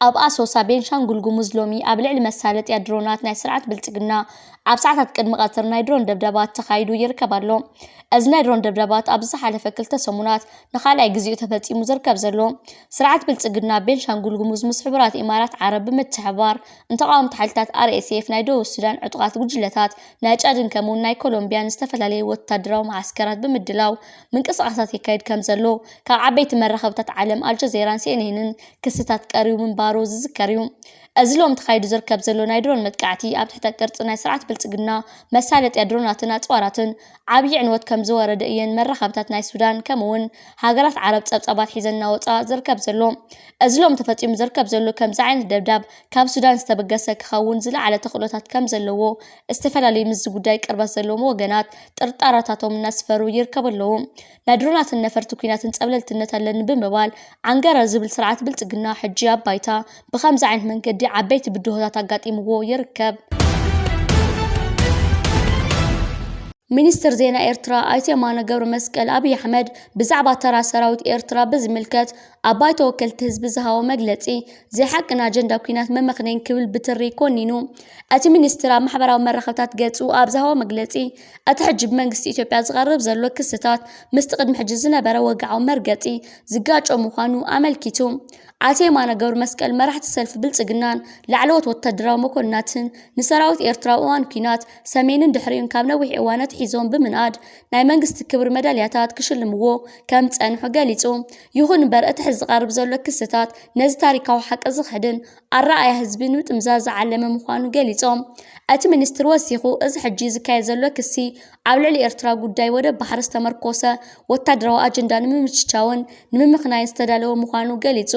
ኣብ ኣሶሳ ቤንሻንጉል ጉሙዝ ሎሚ ኣብ ልዕሊ መሳለጥያ ድሮናት ናይ ስርዓት ብልጽግና ኣብ ሰዓታት ቅድሚ ቀትር ናይ ድሮን ደብደባት ተኻይዱ ይርከብ ኣሎ። እዚ ናይ ድሮን ደብደባት ኣብ ዝሓለፈ ክልተ ሰሙናት ንኻልኣይ ግዜኡ ተፈጺሙ ዝርከብ ዘሎ። ስርዓት ብልጽግና ቤንሻንጉል ጉሙዝ ምስ ሕቡራት ኢማራት ዓረብ ብምትሕብባር ንተቓወምቲ ሓይልታት ኣር ኤስ ኤፍ ናይ ደቡብ ሱዳን ዕጡቓት ጉጅለታት ናይ ጫድን ከምኡውን ናይ ኮሎምቢያን ዝተፈላለዩ ወታደራዊ መዓስከራት ብምድላው ምንቅስቓሳት የካይድ ከም ዘሎ ካብ ዓበይቲ መራኸብታት ዓለም ኣልጀዜራን ሲ ኤን ኤንን ክስታት ቀሪቡ ምንባሩ ዝዝከር እዩ። እዚ ሎም ተኻይዱ ዝርከብ ዘሎ ናይ ድሮን መጥቃዕቲ ኣብ ትሕተ ቅርጺ ናይ ስርዓት ብልጽግና መሳለጥያ ድሮናትን ኣጽዋራትን ዓብዪ ዕንወት ከም ዝወረደ እየን መራኸብታት ናይ ሱዳን ከምኡውን ሃገራት ዓረብ ጸብጻባት ሒዘን እናወጻ ዝርከብ ዘሎ። እዚ ሎም ተፈጺሙ ዝርከብ ዘሎ ከምዚ ዓይነት ደብዳብ ካብ ሱዳን ዝተበገሰ ክኸውን ዝለዓለ ተኽእሎታት ከም ዘለዎ ዝተፈላለዩ ምስዚ ጉዳይ ቅርበት ዘለዎም ወገናት ጥርጣረታቶም እናስፈሩ ይርከቡ ኣለዉ። ናይ ድሮናትን ነፈርቲ ኲናትን ጸብለልትነት ኣለኒ ብምባል ዓንገረ ዝብል ስርዓት ብልጽግና ሕጂ ኣብ ባይታ ብኸምዚ ዓይነት መንገዲ ዓበይቲ ብድሆታት ኣጋጢምዎ ይርከብ። ሚኒስትር ዜና ኤርትራ ኣይተ የማነ ገብረ መስቀል ኣብይ ኣሕመድ ብዛዕባ ተራ ሰራዊት ኤርትራ ብዝምልከት ኣብ ባይቶ ወከልቲ ህዝቢ ዝሃቦ መግለጺ ዘይሓቅን ኣጀንዳ ኲናት መመኽነይን ክብል ብትሪ ኮኒኑ። እቲ ሚኒስትር ኣብ ማሕበራዊ መራኸብታት ገጹ ኣብ ዝሃቦ መግለጺ እቲ ሕጂ ብመንግስቲ ኢትዮጵያ ዝቐርብ ዘሎ ክስታት ምስቲ ቅድሚ ሕጂ ዝነበረ ወግዓዊ መርገጺ ዝጋጮ ምዃኑ ኣመልኪቱ። ኣቶ የማነ ገብረ መስቀል መራሕቲ ሰልፊ ብልጽግናን ላዕለዎት ወታደራዊ መኮንናትን ንሰራዊት ኤርትራ ኣብ እዋን ኲናት ሰሜንን ድሕሪኡን ካብ ነዊሕ እዋን ኣትሒዞም ብምንኣድ ናይ መንግስቲ ክብሪ መዳልያታት ክሽልምዎ ከም ዝጸንሑ ገሊጹ። ይኹን እምበር እቲ ሕዚ ዝቐርብ ዘሎ ክስታት ነዚ ታሪካዊ ሓቂ ዝኽሕድን ኣረኣእያ ህዝቢ ንምጥምዛዝ ዝዓለመ ምዃኑ ገሊጾም። እቲ ሚኒስትር ወሲኹ እዚ ሕጂ ዝካየድ ዘሎ ክሲ ኣብ ልዕሊ ኤርትራ ጉዳይ ወደብ ባሕሪ ዝተመርኮሰ ወታደራዊ ኣጀንዳ ንምምችቻውን ንምምኽናይን ዝተዳለወ ምዃኑ ገሊጹ።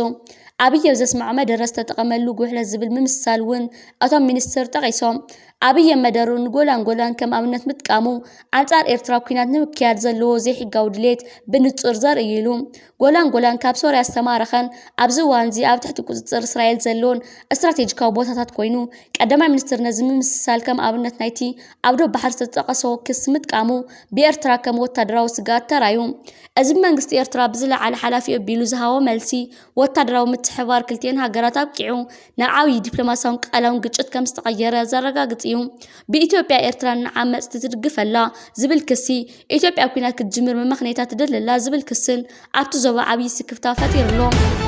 ኣብይ ኣብ ዘስምዖ መደረ ዝተጠቐመሉ ጉሕለት ዝብል ምምስሳል እውን እቶም ሚኒስትር ጠቒሶም። ኣብይ ኣብ መደሩ ንጎላን ጎላን ከም ኣብነት ምጥቃሙ ኣንጻር ኤርትራ ኲናት ንምክያድ ዘለዎ ዘይሕጋዊ ድሌት ብንጹር ዘርኢ እዩ ኢሉ። ጎላን ጎላን ካብ ሶርያ ዝተማረኸን ኣብዚ እዋን እዚ ኣብ ትሕቲ ቁጽጽር እስራኤል ዘለዎን ስትራቴጂካዊ ቦታታት ኮይኑ ቀዳማይ ሚኒስትር ነዚ ምምስሳል ከም ኣብነት ናይቲ ኣብ ዶብ ባሕሪ ዝተጠቐሰ ክስ ምጥቃሙ ብኤርትራ ከም ወታደራዊ ስግኣት ተራዩ። እዚ ብመንግስቲ ኤርትራ ብዝለዓለ ሓላፊ ኣቢሉ ዝሃቦ መልሲ ወታደራዊ ምትሕብባር ክልቲኤን ሃገራት ኣብቂዑ ናብ ዓብዪ ዲፕሎማሲያውን ቀላውን ግጭት ከም ዝተቐየረ ዘረጋግጽ እዩ። ብኢትዮጵያ ኤርትራ ንዓመጽቲ ትድግፈላ ዝብል ክሲ ኢትዮጵያ ኲናት ክትጅምር መመኽነይታ ትደለላ ዝብል ክስን ኣብቲ ዞባ ዓብዪ ስክፍታ ፈጢሩ ኣሎ።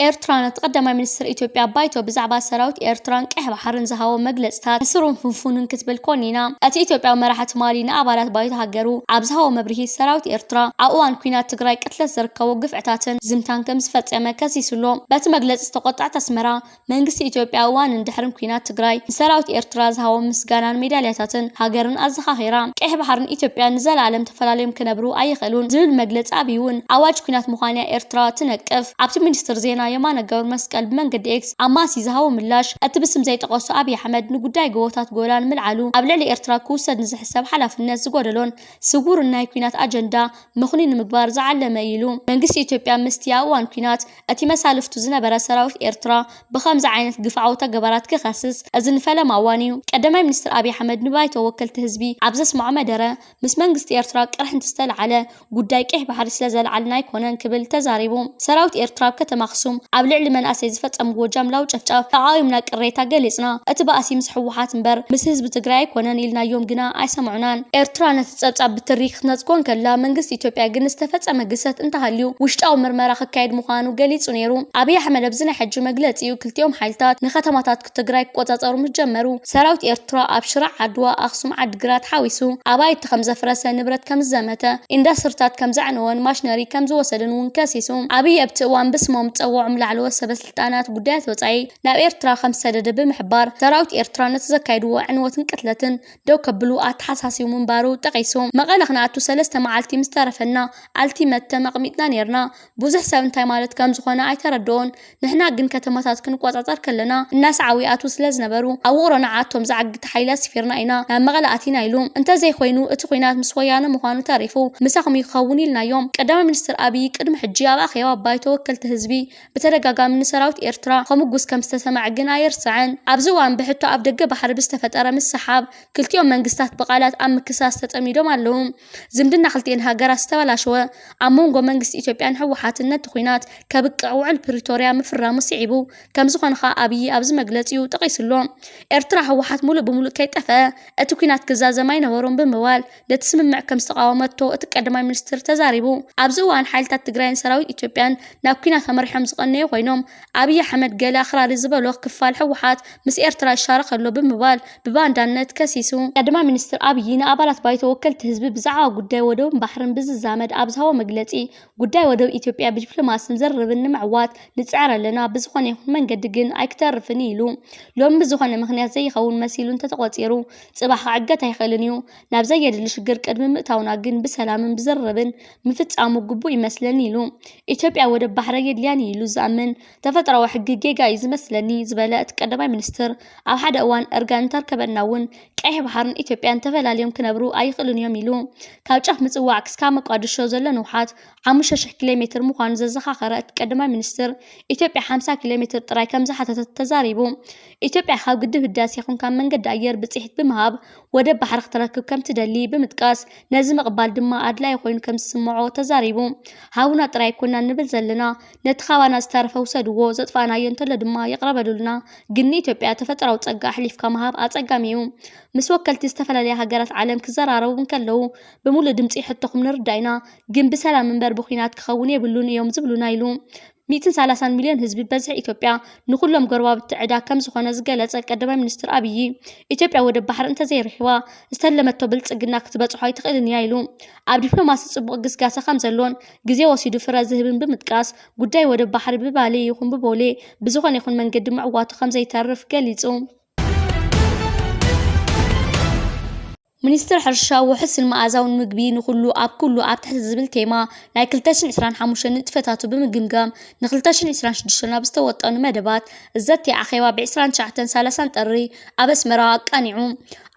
ኤርትራ ነቲ ቀዳማይ ሚኒስትር ኢትዮጵያ ባይቶ ብዛዕባ ሰራዊት ኤርትራን ቀይሕ ባሕርን ዝሃቦ መግለጽታት ሕሱርን ፍንፉንን ክትብል ኮኒና። እቲ ኢትዮጵያዊ መራሒ ትማሊ ንኣባላት ባይቶ ሃገሩ ኣብ ዝሃቦ መብርሂ ሰራዊት ኤርትራ ኣብ እዋን ኲናት ትግራይ ቅትለት ዘርከቦ ግፍዕታትን ዝምታን ከም ዝፈጸመ ከሲሱ ኣሎ። በቲ መግለጺ ዝተቆጣዕት ኣስመራ መንግስቲ ኢትዮጵያ እዋንን ድሕርን ኲናት ትግራይ ንሰራዊት ኤርትራ ዝሃቦ ምስጋናን ሜዳልያታትን ሃገርን ኣዘኻኺራ። ቀይሕ ባሕርን ኢትዮጵያን ንዘለኣለም ተፈላለዮም ክነብሩ ኣይኽእሉን ዝብል መግለጺ ኣብይ እውን ኣዋጅ ኲናት ምዃንያ ኤርትራ ትነቅፍ። ኣብቲ ሚኒስትር ዜና የማነ ገብረ መስቀል ብመንገዲ ኤክስ ኣማሲ ዝሃቦ ምላሽ እቲ ብስም ዘይጠቐሱ ኣብይ ኣሕመድ ንጉዳይ ጎቦታት ጎላን ምልዓሉ ኣብ ልዕሊ ኤርትራ ክውሰድ ንዝሕሰብ ሓላፍነት ዝጎደሎን ስውርን ናይ ኲናት ኣጀንዳ ምኽኑይ ንምግባር ዝዓለመ እዩ ኢሉ። መንግስቲ ኢትዮጵያ ምስቲ ኣብ እዋን ኲናት እቲ መሳልፍቱ ዝነበረ ሰራዊት ኤርትራ ብኸምዚ ዓይነት ግፍዓዊ ተግባራት ክኸስስ እዚ ንፈለማ እዋን እዩ። ቀዳማይ ሚኒስትር ኣብይ ኣሕመድ ንባይቶ ወከልቲ ህዝቢ ኣብ ዘስምዖ መደረ ምስ መንግስቲ ኤርትራ ቅርሕንቲ ዝተለዓለ ጉዳይ ቀይሕ ባሕሪ ስለ ዘለዓልና ኣይኮነን ክብል ተዛሪቡ። ሰራዊት ኤርትራ ኣብ ከተማ ኣኽሱም ኣብ ልዕሊ መናእሰይ ዝፈጸምዎ ጃምላዊ ጨፍጫፍ ተቓዊምና ቅሬታ ገሊጽና። እቲ ባእሲ ምስ ህወሓት እምበር ምስ ህዝቢ ትግራይ ኣይኮነን ኢልናዮም ግና ኣይሰምዑናን። ኤርትራ ነቲ ጸብጻብ ብትሪ ክትነጽጎ እንከላ መንግስቲ ኢትዮጵያ ግን ዝተፈጸመ ግሰት እንተሃልዩ ውሽጣዊ ምርመራ ክካየድ ምዃኑ ገሊጹ ነይሩ። ኣብይ ኣሕመድ ኣብዚ ናይ ሕጂ መግለጺኡ ክልቲኦም ሓይልታት ንከተማታት ትግራይ ክቆጻጸሩ ምስ ጀመሩ ሰራዊት ኤርትራ ኣብ ሽረ ዓድዋ፣ ኣኽሱም፣ ዓዲግራት ሓዊሱ ኣባይቲ ከም ዘፍረሰ፣ ንብረት ከም ዝዘመተ፣ ኢንዳስትሪታት ከም ዘዕነወን ማሽነሪ ከም ዝወሰደን እውን ከሲሱ። ኣብይ ኣብቲ እዋን ብስሞም ዝጸውዖም ላዕለዎት ሰበ ስልጣናት ጉዳያት ወጻኢ ናብ ኤርትራ ከም ዝሰደደ ብምሕባር ሰራዊት ኤርትራ ነቲ ዘካይድዎ ዕንወትን ቅትለትን ደው ከብሉ ኣተሓሳሲቡ ምንባሩ ጠቒሱ። መቐለ ክንኣቱ ሰለስተ መዓልቲ ምስ ተረፈና ኣልቲመተም ኣቕሚጥና ነይርና። ብዙሕ ሰብ እንታይ ማለት ከም ዝኾነ ኣይተረድኦን። ንሕና ግን ከተማታት ክንቆጻጸር ከለና እናሰዓቡ ይኣትዉ ስለ ዝነበሩ ኣብ ውቕሮ ንዓኣቶም ዘዓግት ሓይሊ ኣስፊርና ኢና ናብ መቐለ ኣቲና ኢሉ። እንተዘይኮይኑ እቲ ኲናት ምስ ወያነ ምዃኑ ተሪፉ ምሳኹም እዩ ክኸውን ኢልናዮም። ቀዳማይ ሚኒስትር ኣብይ ቅድሚ ሕጂ ኣብ ኣኼባ ባይቶ ወከልቲ ህዝቢ ብተደጋጋሚ ንሰራዊት ኤርትራ ከምጉስ ከም ዝተሰምዐ ግን ኣየርስዐን። ኣብዚ እዋን ብሕቶ ኣብ ደገ ባሕሪ ብዝተፈጠረ ምስሓብ ክልቲኦም መንግስታት ብቓላት ኣብ ምክሳስ ተጸሚዶም ኣለዉ። ዝምድና ክልቲኤን ሃገራት ዝተበላሸወ ኣብ መንጎ መንግስቲ ኢትዮጵያን ህወሓትን ነቲ ኲናት ከብቅዕ ውዕል ፕሪቶርያ ምፍራሙ ስዒቡ ከም ዝኾነ ኸኣ ኣብዪ ኣብዚ መግለጺኡ ጠቒሱሎ። ኤርትራ ህወሓት ሙሉእ ብሙሉእ ከይጠፍአ እቲ ኲናት ክዛዘም ኣይነበሮን ብምባል ነቲ ስምምዕ ከም ዝተቓወመቶ እቲ ቀዳማይ ሚኒስትር ተዛሪቡ። ኣብዚ እዋን ሓይልታት ትግራይን ሰራዊት ኢትዮጵያን ናብ ኲናት ኣምሪሖም ዝቐነዩ ኮይኖም ኣብዪ ኣሕመድ ገለ ኣኽራሪ ዝበሎ ክፋል ህወሓት ምስ ኤርትራ ይሻረኽ ኣሎ ብምባል ብባንዳነት ከሲሱ። ቀዳማይ ሚኒስትር ኣብዪ ንኣባላት ባይቶ ወከልቲ ህዝቢ ብዛዕባ ጉዳይ ወደብን ባሕርን ብዝዛመድ ኣብ ዝሃቦ መግለጺ ጉዳይ ወደብ ኢትዮጵያ ብዲፕሎማስን ዝርርብን ንምዕዋት ንጽዕር ኣለና፣ ብዝኾነ ይኹን መንገዲ ግን ኣይክተርፍን ኢሉ። ሎሚ ብዝኾነ ምኽንያት ዘይኸውን መሲሉ እንተተቖጺሩ ጽባሕ ክዕገት ኣይኽእልን እዩ። ናብ ዘየድሊ ሽግር ቅድሚ ምእታውና ግን ብሰላምን ብዝርርብን ምፍጻሙ ግቡእ ይመስለኒ ኢሉ። ኢትዮጵያ ወደብ ባሕሪ የድልያን እዩ ኢሉ ዝኣምን ተፈጥሮኣዊ ሕጊ ጌጋ እዩ ዝመስለኒ ዝበለ እቲ ቀዳማይ ሚኒስትር ኣብ ሓደ እዋን እርጋን እንተርከበና እውን ቀይሕ ባሕርን ኢትዮጵያን ተፈላልዮም ክነብሩ ኣይኽእሉን እዮም ኢሉ። ካብ ጫፍ ምጽዋዕ ክስካብ መቋድሾ ዘሎ ንውሓት ሓሙሽተ ሽሕ ኪሎ ሜትር ምዃኑ ዘዘኻኸረ እቲ ቀዳማይ ሚኒስትር ኢትዮጵያ ሓምሳ ኪሎ ሜትር ጥራይ ከም ዝሓተተት ተዛሪቡ። ኢትዮጵያ ካብ ግድብ ህዳሴ ይኹን ካብ መንገዲ ኣየር ብጽሒት ብምሃብ ወደብ ባሕሪ ክትረክብ ከም ትደሊ ብምጥቃስ ነዚ ምቕባል ድማ ኣድላዪ ኮይኑ ከም ዝስምዖ ተዛሪቡ። ሃቡና ጥራይ ኣይኮናን ንብል ዘለና፣ ነቲ ካባና ዝተረፈ ውሰድዎ፣ ዘጥፋእናዮ እንተሎ ድማ ይቕረበሉልና፣ ግን ንኢትዮጵያ ተፈጥሮኣዊ ጸጋ ኣሕሊፍካ ምሃብ ኣጸጋሚ እዩ። ምስ ወከልቲ ዝተፈላለያ ሃገራት ዓለም ክዘራረቡ እንከለዉ ብምሉእ ድምጺ ሕቶኹም ንርዳእ ኢና፣ ግን ብሰላም እምበር ብኲናት ክኸውን የብሉን እዮም ዝብሉና ኢሉ። ሚእትን ሰላሳን ሚልዮን ህዝቢ በዝሒ ኢትዮጵያ ንኹሎም ጎረባብቲ ዕዳ ከም ዝኾነ ዝገለጸ ቀዳማይ ሚኒስትር ኣብዪ፣ ኢትዮጵያ ወደብ ባሕሪ እንተዘይረኺባ ዝተለመቶ ብልጽግና ክትበጽሖ ኣይትኽእልን እያ ኢሉ። ኣብ ዲፕሎማሲ ጽቡቕ ግስጋሰ ከም ዘሎን ግዜ ወሲዱ ፍረ ዝህብን ብምጥቃስ ጉዳይ ወደብ ባሕሪ ብባሌ ይኹን ብቦሌ ብዝኾነ ይኹን መንገዲ ምዕዋቱ ከም ዘይተርፍ ገሊጹ። ሚኒስትር ሕርሻ ውሑስን መኣዛውን ምግቢ ንኹሉ ኣብ ኩሉ ኣብ ትሕቲ ዝብል ቴማ ናይ ክልተ ሽሕን ዕስራን ሓሙሽተን ንጥፈታቱ ብምግምጋም ን ክልተ ሽሕን ዕስራን ሽዱሽተን ኣብ ዝተወጠኑ መደባት ዘተ ኣኼባ ብ ዕስራን ትሽዓተን ሰላሳን ጥሪ ኣብ ኣስመራ ኣቃኒዑ።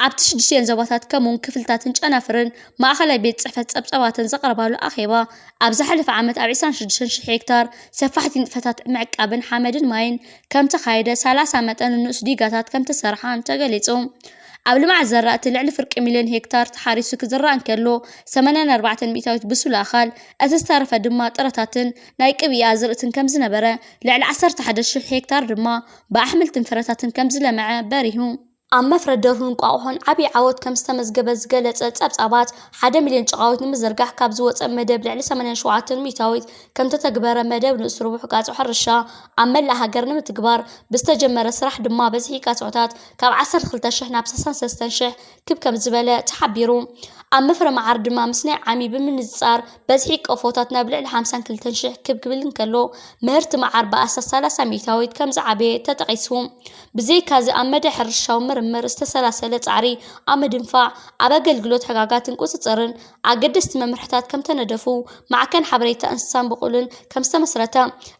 ኣብቲ ሽዱሽተን ዞባታት ከምኡውን ክፍልታትን ጨናፍርን ማእኸላይ ቤት ጽሕፈት ጸብጻባትን ዘቕረባሉ ኣኼባ ኣብ ዝሓለፈ ዓመት ኣብ ዕስራን ሽዱሽተን ሽሕ ሄክታር ሰፋሕቲ ንጥፈታት ምዕቃብን ሓመድን ማይን ከም ተኻየደ፣ ሰላሳ መጠን ንኡስ ዲጋታት ከም ተሰርሓን ተገሊጹ። ኣብ ልምዓት ዘራእቲ ልዕሊ ፍርቂ ሚልዮን ሄክታር ተሓሪሱ ክዝራእ እንከሎ፣ ሰማንያን ኣርባዕተን ሚእታዊት ብሱል ኣኻል፣ እቲ ዝተረፈ ድማ ጥረታትን ናይ ቅብኢ ኣዝርእትን ከም ዝነበረ፣ ልዕሊ ዓሰርተ ሓደ ሽሕ ሄክታር ድማ ብኣሕምልትን ፍረታትን ከም ዝለምዐ በሪሁ። ኣብ መፍረ ደርሁን እንቋቑሖን ዓብዪ ዓወት ከም ዝተመዝገበ ዝገለጸ ጸብጻባት፣ ሓደ ሚልዮን ጭቓዊት ንምዝርጋሕ ካብ ዝወጸ መደብ ልዕሊ ሰማንያን ሸውዓተን ሚእታዊት ከም ተተግበረ መደብ ንኡስ ርቡሕ ቃጽዖ ሕርሻ ኣብ መላእ ሃገር ንምትግባር ብዝተጀመረ ስራሕ ድማ በዝሒ ቃጽዖታት ካብ ዓሰርተ ክልተ ሽሕ ናብ ሰሳን ሰለስተን ሽሕ ክብ ከም ዝበለ ተሓቢሩ። ኣብ መፍረ መዓር ድማ ምስ ናይ ዓሚ ብምንጽጻር በዝሒ ቀፎታት ናብ ልዕሊ ሓምሳን ክልተን ሽሕ ክብ ክብል እንከሎ፣ ምህርቲ መዓር ብኣስታት ሰላሳ ሚእታዊት ከም ዝዓበየ ተጠቒሱ። ብዘይካዚ ኣብ መደ ሕርሻዊ ምርምር ዝተሰላሰለ ጻዕሪ ኣብ ምድንፋዕ፣ ኣብ ኣገልግሎት ሕጋጋትን ቁጽጽርን ኣገደስቲ መምርሕታት ከም ተነደፉ፣ ማዕከን ሓበሬታ እንስሳን ብቑልን ከም ዝተመስረተ፣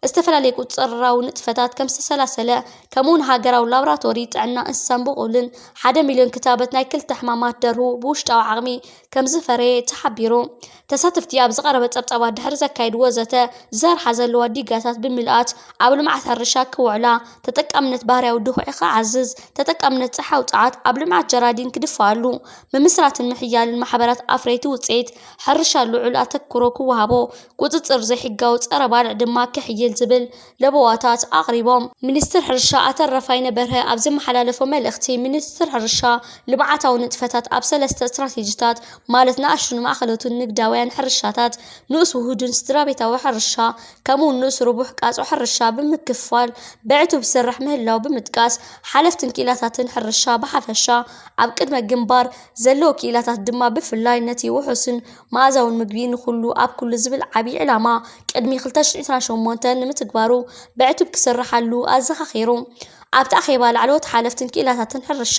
ዝተፈላለየ ቁጽጽራዊ ንጥፈታት ከም ዝተሰላሰለ፣ ከምኡውን ሃገራዊ ላቦራቶሪ ጥዕና እንስሳን ብቑልን ሓደ ሚልዮን ክታበት ናይ ክልተ ሕማማት ደርሁ ብውሽጣዊ ዓቕሚ ከም ዝፈረየ ተሓቢሩ። ተሳተፍቲ ኣብ ዝቐረበ ጸብጻባት ድሕሪ ዘካየድዎ ዘተ፣ ዝሰርሓ ዘለዋ ዲጋታት ብምልኣት ኣብ ልምዓት ሕርሻ ክውዕላ፣ ተጠቃምነት ባህርያዊ ድኹዒ ክዓዝዝ፣ ተጠቃምነት ጸሓይ ውጽዓት ኣብ ልምዓት ጀራዲን ክድፍኣሉ፣ ምምስራትን ምሕያልን ማሕበራት ኣፍረይቲ ውጽኢት ሕርሻ ልዑል ኣተኩሮ ክወሃቦ፣ ቁጽጽር ዘይሕጋዊ ጸረ ባልዕ ድማ ክሕይል ዝብል ለበዋታት ኣቕሪቦም። ሚኒስትር ሕርሻ ኣቶ ረፋይነ በርሀ ኣብ ዘመሓላለፎ መልእኽቲ፣ ሚኒስትር ሕርሻ ልምዓታዊ ንጥፈታት ኣብ ሰለስተ ስትራቴጂታት ማለት ንኣሽቱን ማእኸሎትን ንግዳውያን ሕርሻታት፣ ንኡስ ውሁድን ስድራ ቤታዊ ሕርሻ፣ ከምኡውን ንኡስ ርቡሕ ቃጽዖ ሕርሻ ብምክፋል ብዕቱብ ዝሰርሕ ምህላው ብምጥቃስ፣ ሓለፍትን ክኢላታትን ሕርሻ ብሓፈሻ ኣብ ቅድመ ግንባር ዘለዉ ክኢላታት ድማ ብፍላይ ነቲ ውሑስን መኣዛውን ምግቢ ንኹሉ ኣብ ኩሉ ዝብል ዓብዪ ዕላማ ቅድሚ ክልተ ሽሕን ዕስራን ሸሞንተን ንምትግባሩ ብዕቱብ ክስርሓሉ ኣዘኻኺሩ። ኣብቲ ኣኼባ ላዕለዎት ሓለፍትን ክኢላታትን ሕርሻ፣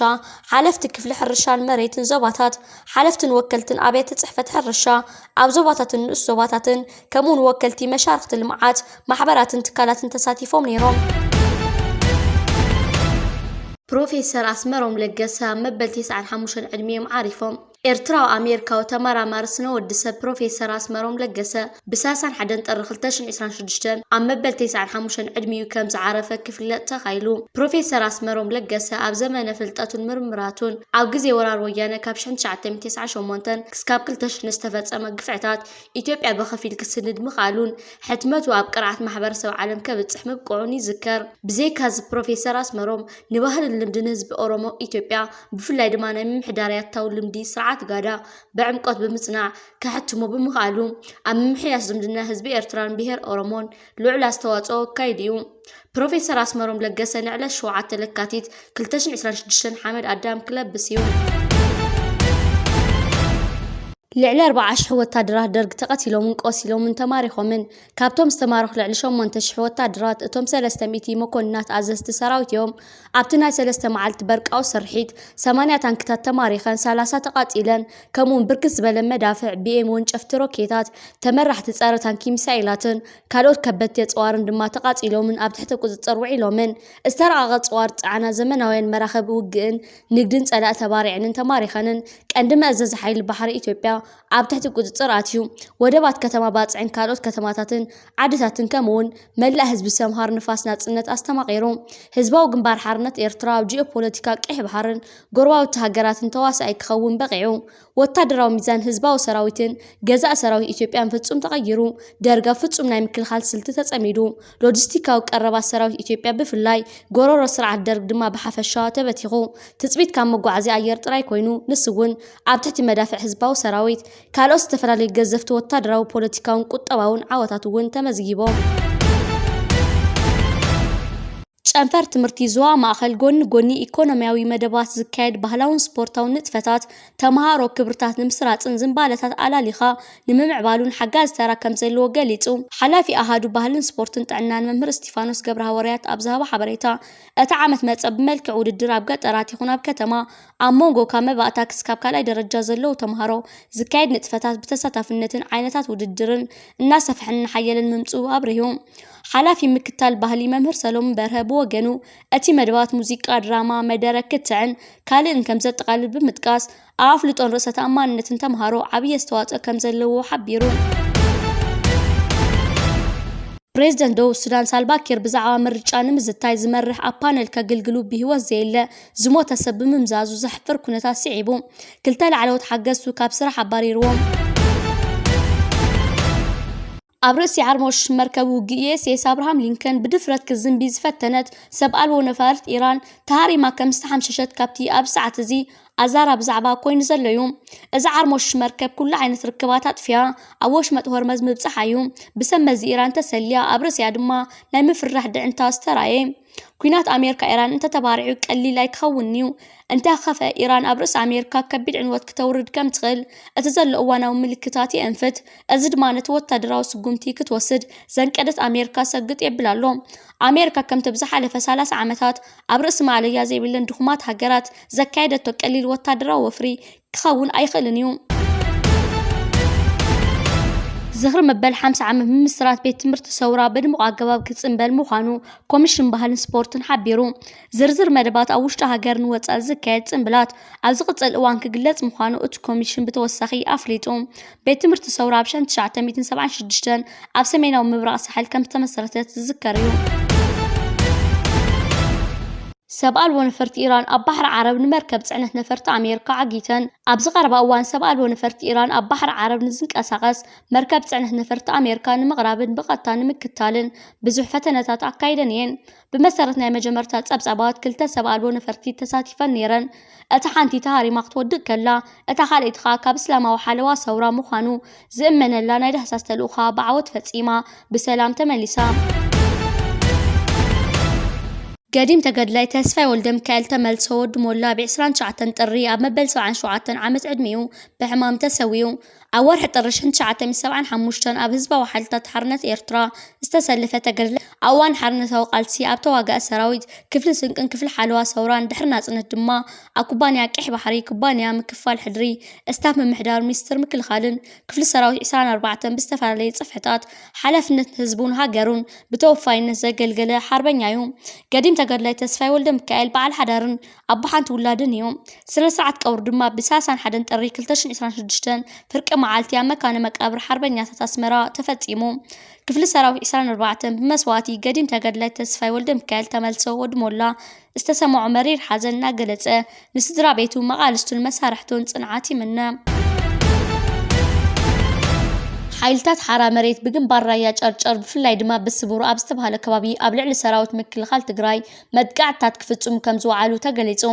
ሓለፍቲ ክፍሊ ሕርሻን መሬትን ዞባታት፣ ሓለፍትን ወከልትን ኣብያተ ጽሕፈት ሕርሻ፣ ኣብ ዞባታትን ንኡስ ዞባታትን፣ ከምኡውን ወከልቲ መሻርኽቲ ልምዓት፣ ማሕበራትን ትካላትን ተሳቲፎም ነይሮም። ፕሮፌሰር ኣስመሮም ለገሰ ኣብ መበል ተስዓን ሓሙሽተን ዕድሚኦም ዓሪፎም። ኤርትራዊ ኣሜሪካዊ ተመራማሪ ስነ ወዲ ሰብ ፕሮፌሰር ኣስመሮም ለገሰ ብሳልሳን ሓደን ጥሪ ክልተ ሽሕን ዕስራን ሽዱሽተን ኣብ መበል ተስዓን ሓሙሽተን ዕድሚኡ ከም ዝዓረፈ ክፍለጥ ተኻኢሉ። ፕሮፌሰር ኣስመሮም ለገሰ ኣብ ዘመነ ፍልጠቱን ምርምራቱን ኣብ ግዜ ወራር ወያነ ካብ ሽሕን ትሽዓተ ሚእትን ተስዓን ሸሞንተን ክስካብ ክልተ ሽሕን ዝተፈጸመ ግፍዕታት ኢትዮጵያ ብኸፊል ክስንድ ምኽኣሉን ሕትመቱ ኣብ ቅርዓት ማሕበረሰብ ዓለም ከብጽሕ ምብቅዑን ይዝከር። ብዘይካዚ ፕሮፌሰር ኣስመሮም ንባህልን ልምድን ህዝቢ ኦሮሞ ኢትዮጵያ ብፍላይ ድማ ናይ ምምሕዳር ያታዊ ልምዲ ስርዓት ጋዳ ብዕምቆት ብምጽናዕ ከሕትሞ ብምኽኣሉ ኣብ ምምሕያሽ ዝምድና ህዝቢ ኤርትራን ብሄር ኦሮሞን ልዑል ኣስተዋጽኦ ኣካይዱ እዩ። ፕሮፌሰር ኣስመሮም ለገሰ ንዕለት ሸውዓተ ለካቲት ክልተ ሽሕን ዕስራን ሽዱሽተን ሓመድ ኣዳም ክለብስ እዩ። ልዕሊ ኣርባዓ ሽሕ ወታደራት ደርግ ተቐቲሎምን ቆሲሎምን ተማሪኾምን። ካብቶም ዝተማረኹ ልዕሊ ሸሞንተ ሽሕ ወታደራት እቶም ሰለስተ ሚእቲ መኮንናት ኣዘዝቲ ሰራዊት እዮም። ኣብቲ ናይ ሰለስተ መዓልቲ በርቃዊ ስርሒት ሰማንያ ታንክታት ተማሪኸን፣ ሰላሳ ተቓጺለን፣ ከምኡውን ብርክት ዝበለ መዳፍዕ፣ ቢኤም ወንጨፍቲ ሮኬታት፣ ተመራሕቲ ጸረ ታንኪ ሚሳኤላትን ካልኦት ከበድቲ ኣጽዋርን ድማ ተቓጺሎምን ኣብ ትሕቲ ቁጽጽር ውዒሎምን። ዝተረቐቐ ጽዋር ጸዓና ዘመናውያን መራኸቢ ውግእን ንግድን ጸላኢ ተባሪዐንን ተማሪኸንን። ቀንዲ መእዘዚ ሓይሊ ባሕሪ ኢትዮጵያ ኣብ ትሕቲ ቁጽጽር ኣትዩ። ወደባት ከተማ ባጽዕን ካልኦት ከተማታትን ዓድታትን ከምኡውን መላእ ህዝቢ ሰምሃር ንፋስ ናጽነት ኣስተማቒሩ። ህዝባዊ ግንባር ሓርነት ኤርትራ ኣብ ጂኦፖለቲካ ቀይሕ ባሕርን ጎረባብቲ ሃገራትን ተዋሳኣይ ክኸውን በቒዑ። ወታደራዊ ሚዛን ህዝባዊ ሰራዊትን ገዛእ ሰራዊት ኢትዮጵያን ፍጹም ተቐይሩ። ደርግ ኣብ ፍጹም ናይ ምክልኻል ስልቲ ተጸሚዱ። ሎጂስቲካዊ ቀረባት ሰራዊት ኢትዮጵያ ብፍላይ ጎረሮ ስርዓት ደርግ ድማ ብሓፈሻ ተበቲኹ። ትጽቢት ካብ መጓዓዝያ ኣየር ጥራይ ኮይኑ፣ ንሱ እውን ኣብ ትሕቲ መዳፍዕ ህዝባዊ ሰራዊት። ካልኦት ዝተፈላለዩ ገዘፍቲ ወታደራዊ፣ ፖለቲካውን ቁጠባውን ዓወታት እውን ተመዝጊቦም። ጨንፈር ትምህርቲ ዞባ ማእኸል ጎኒ ጎኒ ኢኮኖሚያዊ መደባት ዝካየድ ባህላውን ስፖርታውን ንጥፈታት ተምሃሮ ክብርታት ንምስራፅን ዝንባለታት ኣላሊኻ ንምምዕባሉን ሓጋዚ ተራ ከም ዘለዎ ገሊጹ። ሓላፊ ኣሃዱ ባህልን ስፖርትን ጥዕናን መምህር እስቲፋኖስ ገብረ ሃዋርያት ኣብ ዝሃቦ ሓበሬታ፣ እቲ ዓመት መጸ ብመልክዕ ውድድር ኣብ ገጠራት ይኹን ኣብ ከተማ ኣብ መንጎ ካብ መባእታ ክስካብ ካልኣይ ደረጃ ዘለዉ ተምሃሮ ዝካየድ ንጥፈታት ብተሳታፍነትን ዓይነታት ውድድርን እናሰፍሐን እናሓየለን ምምጽኡ ኣብሪሁ። ሓላፊ ምክታል ባህሊ መምህር ሰሎሞን በርሀ ብወገኑ፣ እቲ መደባት ሙዚቃ፣ ድራማ፣ መደረ፣ ክትዕን ካልእን ከም ዘጠቓልል ብምጥቃስ፣ ኣብ ኣፍልጦን ርእሰ ተኣማንነትን ተምሃሮ ዓብዪ ኣስተዋጽኦ ከም ዘለዎ ሓቢሩ። ፕሬዝደንት ደቡብ ሱዳን ሳልቫ ኪር ብዛዕባ ምርጫ ንምዝታይ ዝመርሕ ኣብ ፓነል ከግልግሉ ብህይወት ዘየለ ዝሞተ ሰብ ብምምዛዙ ዘሕፍር ኩነታት ስዒቡ፣ ክልተ ላዕለዎት ሓገዝቱ ካብ ስራሕ ኣባሪርዎም። ኣብ ርእሲ ዓርሞሽ መርከብ ውግእ ዩ ኤስ ኤስ ኣብርሃም ሊንከን ብድፍረት ክዝንቢ ዝፈተነት ሰብ ኣልቦ ነፋሪት ኢራን ተሃሪማ ከም ዝተሓምሸሸት ካብቲ ኣብዚ ሰዓት እዚ ኣዛራቢ ዛዕባ ኮይኑ ዘሎ እዩ። እዛ ዓርሞሽ መርከብ ኩሉ ዓይነት ርክባት ኣጥፊያ ኣብ ወሽመጥ ሆርመዝ ምብጻሓ እዩ። ብሰብ መዚ ኢራን ተሰልያ ኣብ ርእሲኣ ድማ ናይ ምፍርራሕ ድዕንታ ዝተራእየ። ኲናት ኣሜሪካ ኢራን እንተተባሪዑ ቀሊል ኣይክኸውንን'ዩ። እንተኸፍአ ኢራን ኣብ ርእሲ ኣሜሪካ ከቢድ ዕንወት ክተውርድ ከም ትኽእል እቲ ዘሎ እዋናዊ ምልክታት የእንፍት። እዚ ድማ ነቲ ወታደራዊ ስጉምቲ ክትወስድ ዘንቀደት ኣሜሪካ ሰግጥ የብል ኣሎ። ኣሜሪካ ከምቲ ብዝሓለፈ ሰላሳ ዓመታት ኣብ ርእሲ ማእለያ ዘይብለን ድኹማት ሃገራት ዘካየደቶ ቀሊል ወታደራዊ ወፍሪ ክኸውን ኣይኽእልን እዩ። ዝኽሪ መበል ሓምሳ ዓመት ምምስራት ቤት ትምህርቲ ሰውራ ብድሙቕ ኣገባብ ክጽንበል ምዃኑ ኮሚሽን ባህልን ስፖርትን ሓቢሩ። ዝርዝር መደባት ኣብ ውሽጢ ሃገርን ወጻእን ዝካየድ ጽንብላት ኣብ ዝቕጽል እዋን ክግለጽ ምዃኑ እቲ ኮሚሽን ብተወሳኺ ኣፍሊጡ። ቤት ትምህርቲ ሰውራ ኣብ ሽሕን ትሽዓተ ሚእትን ሰብዓን ሽዱሽተን ኣብ ሰሜናዊ ምብራቕ ሳሕል ከም ዝተመሰረተት ዝዝከር እዩ። ሰብ ኣልቦ ነፈርቲ ኢራን ኣብ ባሕሪ ዓረብ ንመርከብ ጽዕነት ነፈርቲ ኣሜሪካ ዓጊተን። ኣብዚ ቀረባ እዋን ሰብ ኣልቦ ነፈርቲ ኢራን ኣብ ባሕሪ ዓረብ ንዝንቀሳቐስ መርከብ ጽዕነት ነፈርቲ ኣሜሪካ ንምቕራብን ብቐጥታ ንምክታልን ብዙሕ ፈተነታት ኣካይደን እየን። ብመሰረት ናይ መጀመርታ ጸብጻባት፣ ክልተ ሰብ ኣልቦ ነፈርቲ ተሳቲፈን ነይረን። እታ ሓንቲ ተሃሪማ ክትወድቕ ከላ፣ እታ ካልኣይቲ ኸኣ ካብ እስላማዊ ሓለዋ ሰውራ ምዃኑ ዝእመነላ ናይ ዳህሳስ ተልእኾኣ ብዓወት ፈጺማ ብሰላም ተመሊሳ። ገዲም ተጋዳላይ ተስፋይ ወልደሚካኤል ተመልሶ ወዲ ሞላ፣ ብ ዕስራን ትሽዓተን ጥሪ ኣብ መበል ሰብዓን ሸውዓተን ዓመት ዕድሚኡ ብሕማም ተሰዊኡ። ኣብ ወርሒ ጥሪ ሽሕን ትሽዓተ ሚእትን ሰብዓን ሓሙሽተን ኣብ ህዝባዊ ሓይልታት ሓርነት ኤርትራ ዝተሰለፈ ተጋዳላይ፣ ኣብ እዋን ሓርነታዊ ቃልሲ ኣብ ተዋጋኢ ሰራዊት፣ ክፍሊ ስንቅን ክፍሊ ሓለዋ ሰውራን፣ ድሕሪ ናጽነት ድማ ኣብ ኩባንያ ቀይሕ ባሕሪ፣ ኩባንያ ምክፋል ሕድሪ፣ ስታፍ ምምሕዳር፣ ሚኒስትር ምክልኻልን ክፍሊ ሰራዊት ዕስራን ኣርባዕተን ብዝተፈላለየ ጽፍሕታት ሓላፍነት ንህዝቡን ሃገሩን ብተወፋይነት ዘገልገለ ሓርበኛ እዩ። ገዲም ተጋዳላይ ተስፋይ ወልደ ሚካኤል በዓል ሓዳርን ኣቦ ሓንቲ ውላድን እዩ። ስነ ስርዓት ቀብሩ ድማ ብ ሰላሳን ሓደን ጥሪ ክልተ ሽሕን ዕስራን ሽዱሽተን ፍርቂ መዓልቲ ኣብ መካነ መቃብር ሓርበኛታት ኣስመራ ተፈጺሙ። ክፍሊ ሰራዊት ዕስራን ኣርባዕተን ብመስዋእቲ ገዲም ተጋዳላይ ተስፋይ ወልደ ሚካኤል ተመልሶ ወዲ ሞላ ዝተሰምዖ መሪር ሓዘን እናገለጸ፣ ንስድራ ቤቱ፣ መቓልስቱን መሳርሕቱን ጽንዓት ይምነ። ሓይልታት ሓራ መሬት ብግንባር ራያ ጨርጨር፣ ብፍላይ ድማ ብስቡሩ ኣብ ዝተባህለ ከባቢ ኣብ ልዕሊ ሰራዊት ምክልኻል ትግራይ መጥቃዕትታት ክፍጽሙ ከም ዝወዓሉ ተገሊጹ።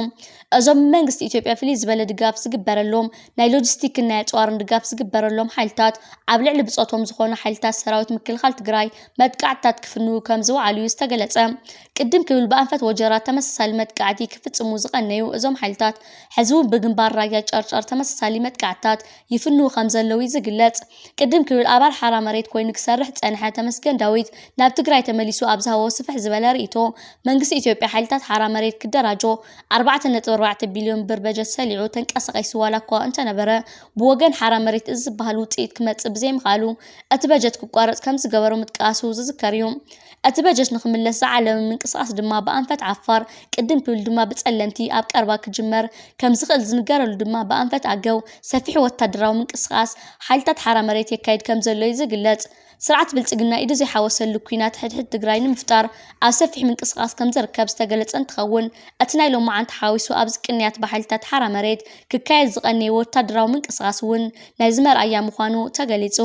እዞም ብመንግስቲ ኢትዮጵያ ፍልይ ዝበለ ድጋፍ ዝግበረሎም ናይ ሎጂስቲክን ናይ ኣጽዋርን ድጋፍ ዝግበረሎም ሓይልታት፣ ኣብ ልዕሊ ብጾቶም ዝኾኑ ሓይልታት ሰራዊት ምክልኻል ትግራይ መጥቃዕትታት ክፍንዉ ከም ዝወዓሉ እዩ ዝተገለጸ። ቅድም ክብል ብኣንፈት ወጀራት ተመሳሳሊ መጥቃዕቲ ክፍጽሙ ዝቐነዩ እዞም ሓይልታት፣ ሕዚ እውን ብግንባር ራያ ጨርጨር ተመሳሳሊ መጥቃዕትታት ይፍንዉ ከም ዘለዉ እዩ ዝግለጽ። ቅድም ክብል ኣባል ሓራ መሬት ኮይኑ ክሰርሕ ዝጸንሐ ተመስገን ዳዊት ናብ ትግራይ ተመሊሱ ኣብ ዝሃቦ ስፍሕ ዝበለ ርእይቶ፣ መንግስቲ ኢትዮጵያ ሓይልታት ሓራ መሬት ክደራጆ ኣርባዕተ ነጥቢ ኣርባዕተ ቢልዮን ብር በጀት ሰሊዑ ተንቀሳቒሱ ዋላ እኳ እንተነበረ፣ ብወገን ሓራ መሬት እዚ ዝበሃል ውጽኢት ክመጽእ ብዘይምኽኣሉ፣ እቲ በጀት ክቋረጽ ከም ዝገበሮ ምጥቃሱ ዝዝከር እዩ። እቲ በጀት ንኽምለስ ዝዓለመ ምንቅስቓስ ድማ ብኣንፈት ዓፋር፣ ቅድም ክብል ድማ ብጸለምቲ ኣብ ቀረባ ክጅመር ከም ዝኽእል ዝንገረሉ ድማ ብኣንፈት ኣገው ሰፊሕ ወታደራዊ ምንቅስቓስ ሓይልታት ሓራ መሬት የካይድ ከም ዘሎ እዩ ዝግለጽ። ስርዓት ብልጽግና ኢዱ ዘይሓወሰሉ ኲናት ሕድሕድ ትግራይ ንምፍጣር ኣብ ሰፊሕ ምንቅስቓስ ከም ዝርከብ ዝተገለጸ እንትኸውን፣ እቲ ናይ ሎማዓንቲ ሓዊሱ ኣብዚ ቅንያት ብሓይልታት ሓራ መሬት ክካየድ ዝቐነየ ወታደራዊ ምንቅስቓስ እውን ናይዚ መርኣያ ምዃኑ ተገሊጹ።